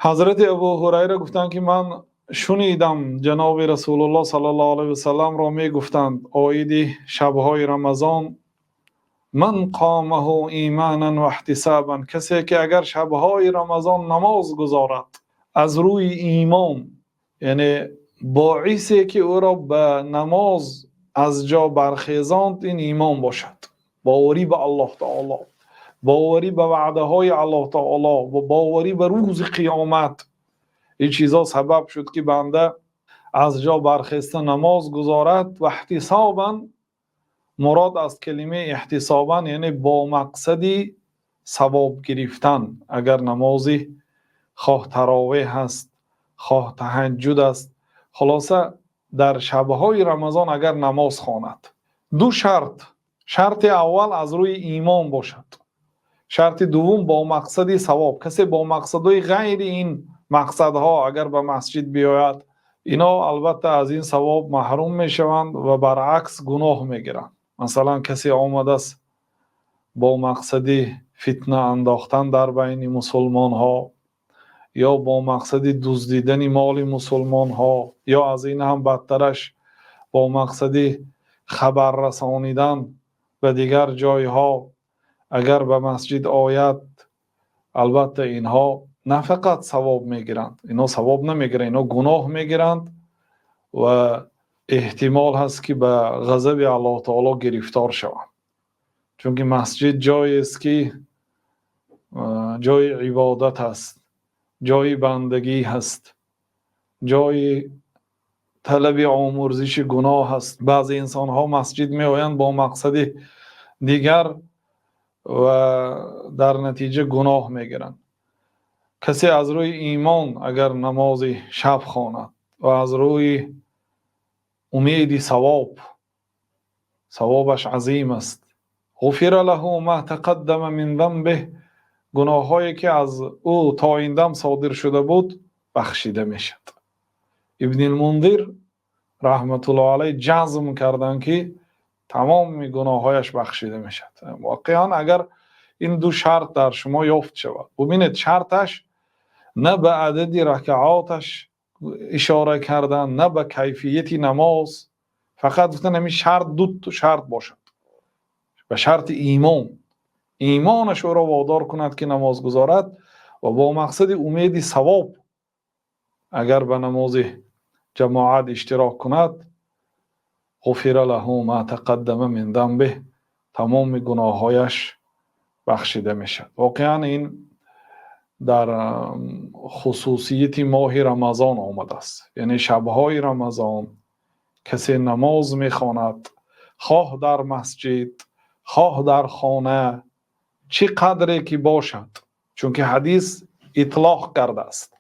Ҳазрати Абу Ҳурайра гуфтанд, ки ман шунидам ҷаноби Расулуллоҳ саллаллоҳу алайҳи васаллам-ро мегуфтанд оиди шабҳои Рамазон: من قامه إيمانا واحتسابا. Касе ки агар шабҳои Рамазон намоз гузорад аз рӯи имон, яъне боисе ки ӯро ба намоз аз ҷо бархезонд, ин имон бошад, боварӣ ба Аллоҳи таъоло, боварӣ ба ваъдаҳои Аллоҳи таъоло ва боварӣ ба рӯзи қиёмат. Ин чизҳо сабаб шуд, ки банда аз ҷо бархоста намоз гузорад. Ва эҳтисобан, мурод аз калимаи эҳтисобан, яъне бо мақсади савоб гирифтан. Агар намозе, хоҳ таровеҳ аст, хоҳ таҳаҷҷуд аст, хулоса, дар шабҳои Рамазон агар намоз хонад, ду шарт: шарти аввал, аз рӯи имон бошад, шарти дуввум, бо мақсади савоб. Касе бо мақсадҳои ғайри ин мақсадҳо агар ба масҷид биёяд, инҳо албатта аз ин савоб маҳрум мешаванд ва баръакс гуноҳ мегиранд. Масалан, касе омадааст бо мақсади фитна андохтан дар байни мусулмонҳо ё бо мақсади дуздидани моли мусулмонҳо, ё аз ин ҳам бадтараш, бо мақсади хабар расонидан ба дигар ҷойҳо агар ба масҷид ояд, албатта инҳо на фақат савоб мегиранд, инҳо савоб намегиранд, инҳо гуноҳ мегиранд ва эҳтимол ҳаст, ки ба ғазаби Аллоҳи таъоло гирифтор шаванд, чунки масҷид ҷойест, ки ҷои ибодат аст, ҷои бандагӣ ҳаст, ҷои талаби омӯрзиши гуноҳ аст. Баъзе инсонҳо масҷид меоянд бо мақсади дигар ва дар натиҷа гуноҳ мегиранд. Касе аз рӯи имон агар намози шаб хонад ва аз рӯи умеди савоб, савобаш азим аст. غفر له ما تقدم من ذنبه. Гуноҳҳое ки аз ӯ то ин дам содир шуда буд, бахшида мешавад. Ибни Мунзир раҳматуллоҳи алайҳ ҷазм карданд, ки тамоми гуноҳҳояш бахшида мешавад. Воқеан, агар ин ду шарт дар шумо ёфт шавад. Бубинед, шарташ на ба адади ракъаташ ишора кардан, на ба кайфияти намоз, фақат гуфтанд ҳамин шарт, ду шарт бошад. Ба шарти имон. Имонаш ӯро водор кунад, ки намоз гузорад, ва бо мақсади умеди савоб агар ба намози ҷамоат иштирок кунад, غفر له ما تقدم من ذنبه, тамоми гуноҳҳояш бахшида мешавад. Воқеан, ин дар хусусияти моҳи Рамазон омадааст, яъне шабҳои Рамазон касе намоз мехонад, хоҳ дар масҷид, хоҳ дар хона, чӣ қадре ки бошад, чунки ҳадис итлоқ кардааст.